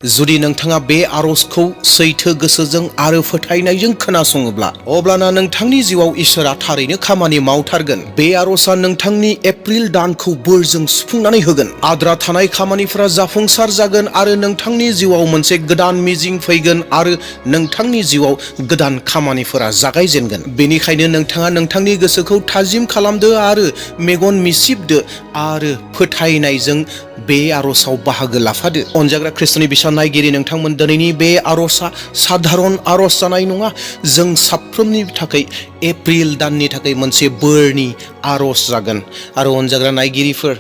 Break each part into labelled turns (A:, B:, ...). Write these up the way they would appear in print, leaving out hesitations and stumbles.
A: जुदि नोंथाङा बे आरजखौ सैथो गोसोजों आरो फोथायनायजों खोनासङोब्ला अब्लाना नोंथांनि जिउआव इसोरा थारैनो खामानि मावथारगोन। बे आरजआ नोंथांनि एप्रिल दानखौ बोरजों सुफुंनानै होगोन। आद्रा थानाय खामानिफोरा जाफुंसार जागोन आरो नोंथांनि जिउआव मोनसे गोदान मिजिं फैगोन आरो नोंथांनि जिउआव गोदान खामानिफोरा जागायजेनगोन। बेनिखायनो नोंथाङा नोंथांनि गोसोखौ थाजिम खालामदो आरो मेगन मिसिबदो आरो फोथायनायजों बे आरजआव बाहागो लाफादो। अनजाग्रा ख्रिस्टनि नायगिरि नोंथांमोन, दिनैनि बे आरजआ साधारन आरज जानाय नङा। जों साफ्रोमनि थाखाय एप्रिल दाननि थाखाय मोनसे बोरनि आरज जागोन। आरो अनजाग्रा नायगिरिफोर,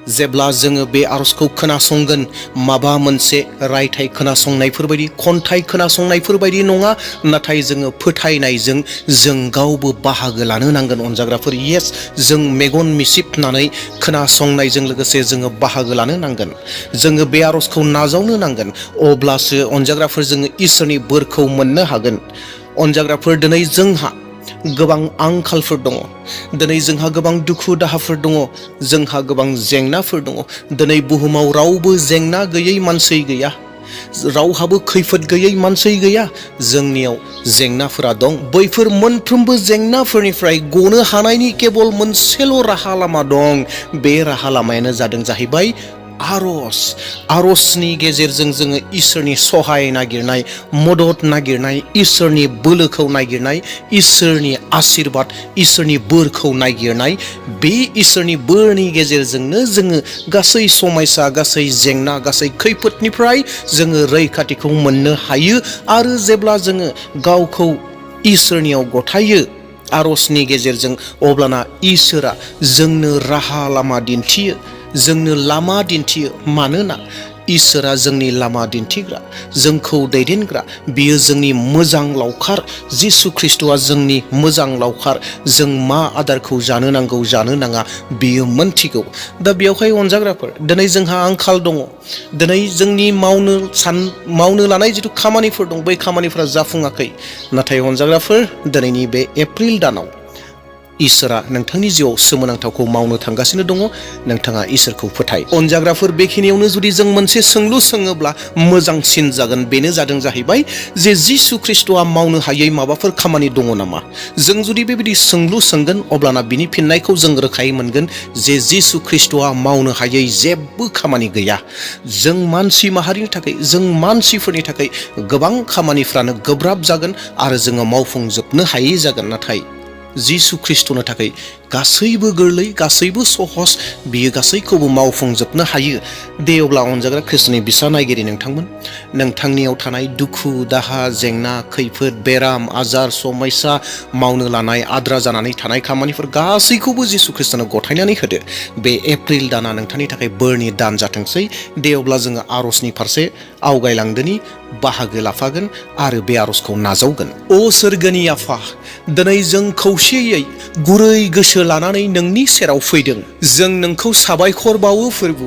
A: जेब्ला जोङो बे आरजखौ खोनासंगोन, माबा मोनसे रायथाइ खोनासंनायफोरबायदि, खन्थाइ खोनासंनायफोरबायदि नङा, नाथाय जोङो फोथायनायजों जों गावबो बाहागो लानो नांगोन। अनजाग्राफोर, येस, जों मेगन मिसिबनानै खोनासंनायजों लोगोसे जोङो बाहागो लानो नांगोन। जोङो बे आरजखौ नाजावनो नांगोन। अब्लासो अनजाग्राफोर जोङो इसोरनि बोरखौ मोननो हागोन। अनजाग्राफोर, दिनै जोंहा गोबां आंखालफोर दङ। दिनै जोंहा गोबां दुखु दाहाफोर दङ। जोंहा गोबां जेंनाफोर दङ। दिनै बुहुमाव रावबो जेंना गैयै मानसि गैया। रावहाबो खैफोद गैयै मानसि गैया। जोंनियाव जेंनाफोरा दं। बैफोर मोनफ्रोमबो जेंनाफोरनिफ्राय गनो हानायनि केबल मोनसेल' राहा लामा दं। बे राहा लामायानो जाहैबाय आरज। आरजनि गेजेरजों जोङो इसोरनि सहाय नागिरनाय, मदद नागिरनाय, इसोरनि बोलोखौ नागिरनाय, इसोरनि आशीर्बाद, इसोरनि बोरखौ नागिरनाय। बे इसोरनि बोरनि गेजेरजोंनो जोङो गासै समयसा, गासै जेंना, गासै खैफोदनिफ्राय जोङो रैखाथिखौ मोननो हायो। आरो जेब्ला जोङो गावखौ इसोरनियाव गथायो आरजनि गेजेरजों, अब्लाना इसोरा जोंनो राहा लामा दिन्थियो, जोंनो लामा दिन्थियो। मानोना इसोरा जोंनि लामा दिन्थिग्रा, जोंखौ दैदेनग्रा, बियो जोंनि मोजां लावखार। जिसु ख्रिस्ट'आ जोंनि मोजां लावखार। जों मा आदारखौ जानो नांगौ, जानो नाङा, बियो मोनथिगौ। दा बेवहाय अनजाग्राफोर, दिनै जोंहा आंखाल दङ। दिनै जोंनि मावनो लानाय जिथु खामानिफोर दं, बै खामानिफोरा जाफुङाखै। नाथाय अनजाग्राफोर, दिनैनि बे एप्रिल दानाव इसोरा नोंथांनि जिउआव सोमोनांथावखौ मावनो थांगासिनो दङ। नोंथाङा इसोरखौ फोथाय। अनजाग्राफोर, बेखिनियावनो जुदि जों मोनसे सोंलु सोङोब्ला मोजांसिन जागोन। बेनो जाहैबाय जे जिसु ख्रिस्ट'आ मावनो हायै माबाफोर खामानि दङ नामा? जों जुदि बेबायदि सोंलु सोंगोन, अब्लाना बिनि फिननायखौ जों रोखायै मोनगोन जे जिसु ख्रिस्ट'आ मावनो हायै जेबो खामानि गैया। जों मानसि माहारिनि थाखाय, जों मानसिफोरनि थाखाय गोबां खामानिफ्रानो गोब्राब जागोन आरो जोङो मावफुंजोबनो हायै जागोन। नाथाय जिसु ख्रिस्ट'नो थाखाय गासैबो गोरलै, गासैबो सहस। बियो गासैखौबो मावफुंजोबनो हायो। दे अब्ला अनजाग्रा ख्रिस्ट'नि बिसा नायगिरि नोंथांमोन, नोंथांनियाव थानाय दुखु दाहा, जेंना, खैफोद, बेराम आजार, समयसा, मावनो लानाय आद्रा जानानै थानाय खामानिफोर गासैखौबो जिसु ख्रिस्ट'नो गथायनानै होदो। बे एप्रिल दाना नोंथांनि थाखाय बोरनि दान जाथोंसै। दे अब्ला जोङो आरजनि फारसे आवगायलांदोनि, बाहागो लाफागोन आरो बे आरजखौ नाजावगोन। अ सोरगोनि आफा, दिनै जों खौसेयै गुरै गोसो लानानै नोंनि सेराव फैदों। जों नोंखौ साबायखर बावो फोरबु।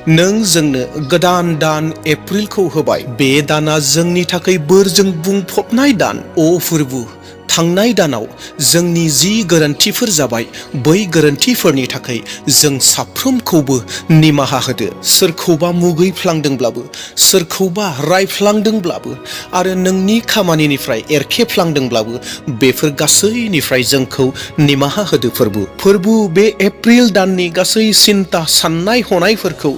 A: नों जोंनो गोदान दान एप्रिलखौ होबाय। बे दाना जोंनि थाखाय बोरजों बुंफबनाय दान। अ फोरबु, थांनाय दानाव जोंनि जि गोरोन्थिफोर जाबाय, बै गोरोन्थिफोरनि थाखाय जों साफ्रोमखौबो निमाहा होदो। सोरखौबा मुगैफ्लांदोंब्लाबो, सोरखौबा रायफ्लांदोंब्लाबो आरो नोंनि खामानिनिफ्राय एरखेफ्लांदोंब्लाबो, बेफोर गासैनिफ्राय जोंखौ निमाहा होदो फोरबु। बे एप्रिल दाननि गासै सिन्ता, साननाय हनायफोरखौ,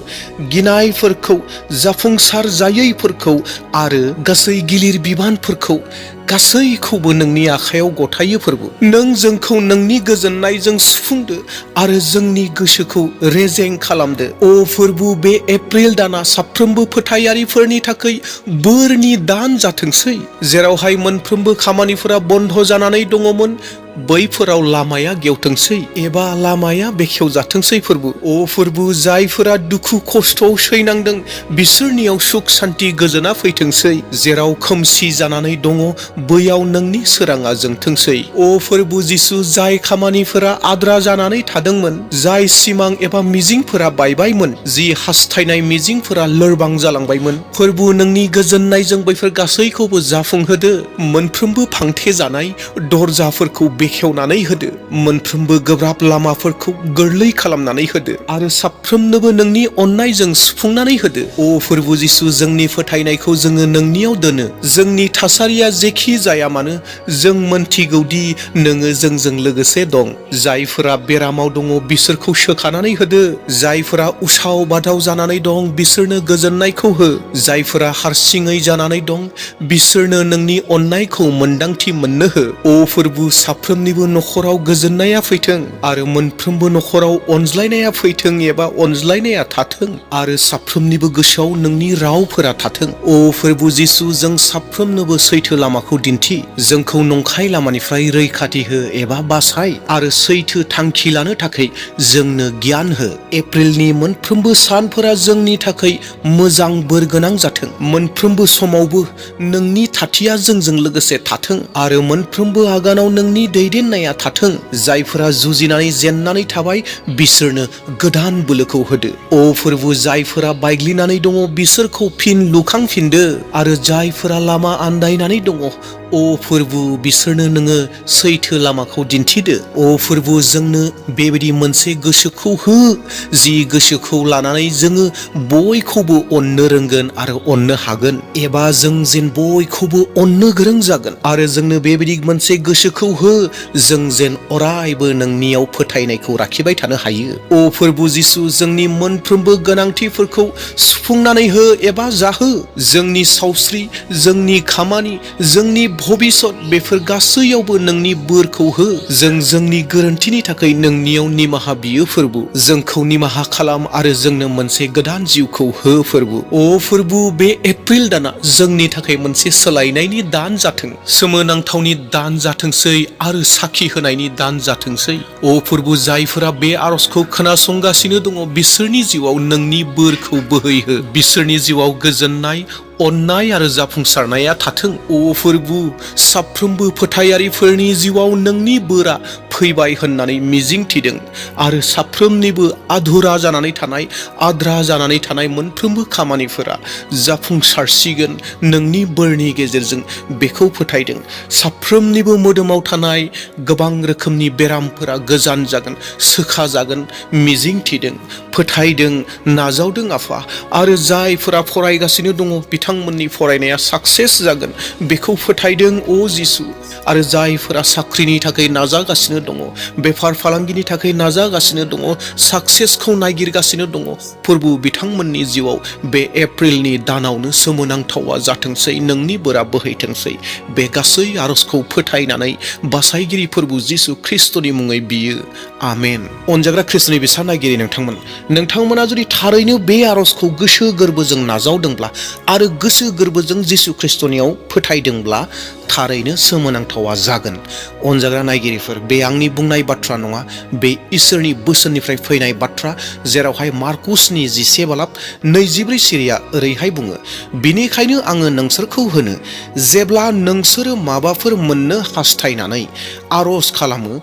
A: गिनायफोरखौ, जाफुंसार जायैफोरखौ आरो गासै गिलिर बिबानफोरखौ गासैखौबो नोंनि आखायाव गथायो फोरबु। नों जोंखौ नोंनि गोजोननायजों सुफुंदो आरो जोंनि गोसोखौ रेजें खालामदो। अ फोरबु, बे एप्रिल दाना साफ्रोमबो फोथायारिफोरनि थाखाय बोरनि दान जाथोंसै। जेरावहाय मोनफ्रोमबो खामानिफोरा बन्द जानानै दङमोन, बैफोराव लामाया गेवथोंसै एबा लामाया बेखेवजाथोंसै फोरबु। अ फोरबु, जायफोरा दुखु खस्थ'आव सैनांदों, बिसोरनियाव सुख सान्ति गोजोना फैथोंसै। जेराव खोमसि जानानै दङ, बैयाव नोंनि सोराङा जोंथोंसै। अ फोरबु जिसु, जाय खामानिफोरा आद्रा जानानै थादोंमोन, जाय सिमां एबा मिजिंफोरा बायबायमोन, जि हास्थायनाय मिजिंफोरा लोरबां जालांबायमोन, फोरबु नोंनि गोजोननायजों बैफोर गासैखौबो जाफुंहोदो। मोनफ्रोमबो फांथे जानाय दरजाफोरखौ बेखेवनानै होदो, मोनफ्रोमबो गोब्राब लामाफोरखौ गोरलै खालामनानै होदो आरो साफ्रोमनोबो नोंनि अननायजों सुफुंनानै होदो। अ फोरबु जिसु, जोंनि फोथायनायखौ जोङो नोंनियाव दोनो। जोंनि थासारिया जेखि जाया मानो जों मोनथिगौदि नोङो जोंजों लोगोसे दं। जायफोरा बेरामाव दङ बिसोरखौ सोखानानै होदो। जायफोरा उसाव बादाव जानानै दं बिसोरनो गोजोननायखौ हो। जायफोरा हारसिङै जानानै दं बिसोरनो नोंनि अननायखौ मोन्दांथि मोननो हो। अ फोरबु, साफ्रोमनिबो नखराव गोजोननाया फैथों आरो मोनफ्रोमबो नखराव अनज्लायनाया फैथों एबा अनज्लायनाया थाथों आरो साफ्रोमनिबो गोसोआव नोंनि रावफोरा थाथों। अ फोरबु जिसु, जों साफ्रोमनोबो सैथो लामाखौ दिन्थि। जोंखौ नंखाय लामानिफ्राय रैखाथि हो एबा बासाय आरो सैथो थांखि लानो थाखाय जोंनो गियान हो। एप्रिलनि मोनफ्रोमबो सानफोरा जोंनि थाखाय मोजां बोर गोनां जाथों। मोनफ्रोमबो समावबो नोंनि थाथिया जोंजों लोगोसे थाथों आरो मोनफ्रोमबो आगानाव नोंनि दैदेननाया थाथों। जायफोरा जुजिनानै जेननानै थाबाय बिसोरनो गोदान बोलोखौ होदो। अ फोरबु, जायफोरा बायग्लिनानै दङ बिसोरखौ फिन लुखांफिनदो आरो जायफोरा लामा आन्दायनानै दङ अ फोरबु, बिसोरनो नोङो सैथो लामाखौ दिन्थिदो। अ फोरबु, जोंनो बेबायदि मोनसे गोसोखौ हो जि गोसोखौ लानानै जोङो बयखौबो अननो रोंगोन आरो अननो हागोन, एबा जों जेन बयखौबो अननो गोरों जागोन। आरो जोंनो बेबायदि मोनसे गोसोखौ हो जों जेन अरायबो नोंनियाव फोथायनायखौ लाखिबाय थानो हायो। अ फोरबु जिसु, जोंनि मोनफ्रोमबो गोनांथिफोरखौ सुफुंनानै हो एबा जाहो। जोंनि सावस्रि, जोंनि खामानि, जोंनि भबिसत, बेफोर गासैयावबो नोंनि बोरखौ हो। जों जोंनि गोरोन्थिनि थाखाय नोंनियाव निमाहा बियो फोरबु। जोंखौ निमाहा खालाम आरो जोंनो मोनसे गोदान जिउखौ हो फोरबु। अ फोरबु, बे एप्रिल दाना जोंनि थाखाय मोनसे सोलायनायनि दान जाथों, सोमोनांथावनि दान जाथोंसै आरो साखि होनायनि दान जाथोंसै। अ फोरबु, जायफोरा बे आरजखौ खोनासंगासिनो दङ बिसोरनि जिउआव नोंनि बोरखौ बोहैहो। बिसोरनि जिउआव गोजोननाय, अननाय आरो जाफुंसारनाया थाथों। अ फोरबु, साफ्रोमबो फोथायारिफोरनि जिउआव नोंनि बोरा फैबाय होननानै मिजिंथिदों आरो साफ्रोमनिबो आधुरा जानानै थानाय, आद्रा जानानै थानाय मोनफ्रोमबो खामानिफोरा जाफुंसारसिगोन नोंनि बोरनि गेजेरजों, बेखौ फोथायदों। साफ्रोमनिबो मोदोमाव थानाय गोबां रोखोमनि बेरामफोरा गोजान जागोन, सोखा जागोन मिजिंथिदों, फोथायदों, नाजावदों आफा। आरो जायफोरा फरायगासिनो दङ बिथांमोननि फरायनाया साक्सेस जागोन, बेखौ फोथायदों अ जिसु। आरो जायफोरा साख्रिनि थाखाय नाजागासिनो दङ, बेफार फालांगिनि थाखाय नाजागासिनो दङ, साक्सेसखौ नागिरगासिनो दङ फोरबु, बिथांमोननि जिउआव बे एप्रिलनि दानावनो सोमोनांथावा जाथोंसै, नोंनि बोरा बोहैथोंसै। बे गासै आरजखौ फोथायनानै बासायगिरि फोरबु जिसु ख्रिस्टनि मुङै बियो, आमेन। अनजाग्रा ख्रिस्टनि बिसा नायगिरि नोंथांमोना जुदि थारैनो बे आरजखौ गोसो गोरबोजों नाजावदोंब्ला आरो गोसो गोरबोजों जिसु ख्रिस्टनियाव फोथायदोंब्ला थारैनो सोमोनांथावा जागोन। अनजाग्रा नायगिरिफोर, बे आंनि बुंनाय बाथ्रा नङा, बे इसोरनि बोसोननिफ्राय फैनाय बाथ्रा, जेरावहाय मार्कुसनि 11:24 सिरिया ओरैहाय बुङो, बिनिखायनो आङो नोंसोरखौ होनो, जेब्ला नोंसोरो माबाफोर मोननो हास्थायनानै आरज खालामो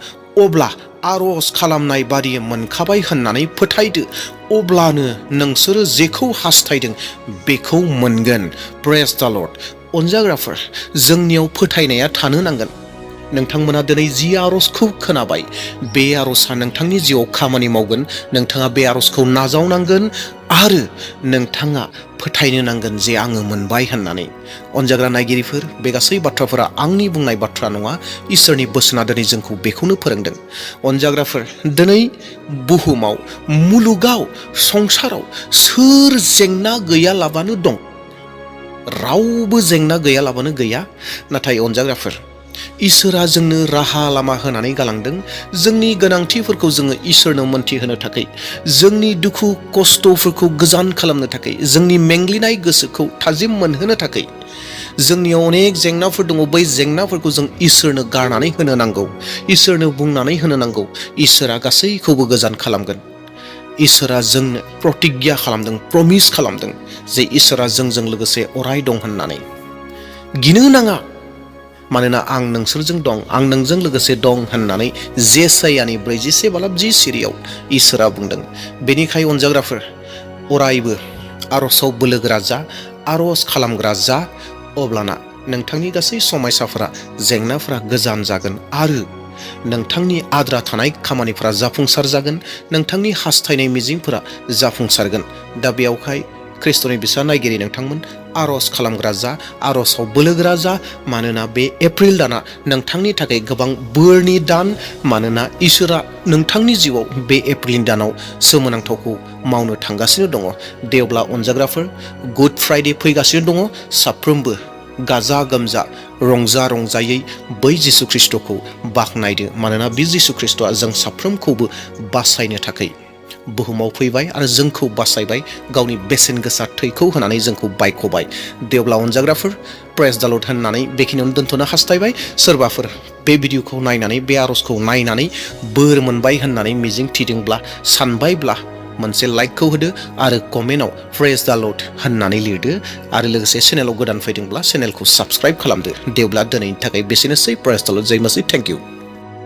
A: अब्ला आरज खालामनाय बादि मोनखाबाय होननानै फोथायदो, अब्लानो नोंसोरो जेखौ हास्थायदों बेखौ मोनगोन। Praise the lord. अनजाग्राफोर, जोंनियाव फोथायनाया थानो नांगोन। नोंथांमोना दिनै जि आरजखौ खोनाबाय, बे आरजआ नोंथांनि जिउआव खामानि मावगोन। नोंथाङा बे आरजखौ नाजावनांगोन आरो नोंथाङा फोथायनो नांगोन जे आङो मोनबाय होननानै। अनजाग्रा नायगिरिफोर, बे गासै बाथ्राफोरा आंनि बुंनाय बाथ्रा नङा, इसोरनि बोसोना दिनै जोंखौ बेखौनो फोरोंदों। अनजाग्राफोर, दिनै बुहुमाव, मुलुगाव, संसाराव सोर जेंना गैयालाबानो दं? रावबो जेंना गैयालाबानो गैया। नाथाय अनजाग्राफोर, इसोरा जोंनो राहा लामा होनानै गालांदों। जोंनि गोनांथिफोरखौ जोङो इसोरनो मोनथिहोनो थाखाय, जोंनि दुखु खस्थ'फोरखौ गोजान खालामनो थाखाय, जोंनि मेंग्लिनाय गोसोखौ थाजिम मोनहोनो थाखाय। जोंनियाव अनेक जेंनाफोर दङ, बै जेंनाफोरखौ जों इसोरनो गारनानै होनो नांगौ, इसोरनो बुंनानै होनो नांगौ। इसोरा गासैखौबो गोजान खालामगोन। इसोरा जोंनो प्रतिज्ञा खालामदों, प्रमिस खालामदों जे इसोरा जोंजों लोगोसे अराय दं होननानै। गिनो नाङा, मानोना आं नोंसोरजों दं, आं नोंजों लोगोसे दं होननानै जेसायानि 41:10 सिरियाव इसोरा बुंदों। बेनिखाय अनजाग्राफोर, अरायबो आरजआव बोलोगोरा जा, आरज खालामग्रा जा, अब्लाना नोंथांनि गासै समयसाफोरा, जेंनाफोरा गोजान जागोन आरो नोंथांनि आद्रा थानाय खामानिफोरा जाफुंसार जागोन, नोंथांनि हास्थायनाय मिजिंफोरा जाफुंसारगोन। दा बेयावहाय ख्रिस्ट'नि बिसा नायगिरि नोंथांमोन आर'ज खालामग्रा जा, आर'जआव बोलोगोरा जा, मानोना बे एप्रिल दाना नोंथांनि थाखाय गोबां बोरनि दान। मानोना इसोरा नोंथांनि जिउआव बे एप्रिल दानाव सोमोनांथावखौ मावनो थांगासिनो दङ। दे अब्ला अनजाग्राफोर, गुड फ्राइडे फैगासिनो दङ। साफ्रोमबो गाजा गोमजा रंजा रंजायै बै जिसु ख्रिस्ट'खौ बाख्नायदो। मानोना बे जिसु ख्रिस्ट'आ जों साफ्रोमखौबो बासायनो थाखाय बुहुमाव फैबाय आरो जोंखौ बासायबाय, गावनि बेसेन गोसा थैखौ होनानै जोंखौ बायख'बाय। दे अब्ला अनजाग्राफोर, प्रेज द लर्ड होननानै बेखिनियावनो दोनथ'नो हास्थायबाय। सोरबाफोर बे भिडिअखौ नायनानै, बे आर'जखौ नायनानै बोर मोनबाय होननानै मिजिं थिदोंब्ला, सानबायब्ला मोनसे लाइकखौ होदो आरो कमेन्टआव प्रेज द लर्ड होननानै लिरदो। आरो लोगोसे चेनेलाव गोदान फैदोंब्ला चेनेलखौ साबस्क्राइब खालामदो। दे अब्ला दिनैनि थाखाय बेसेनोसै। प्रेज द लर्ड, जय मसीह, थेंक इउ।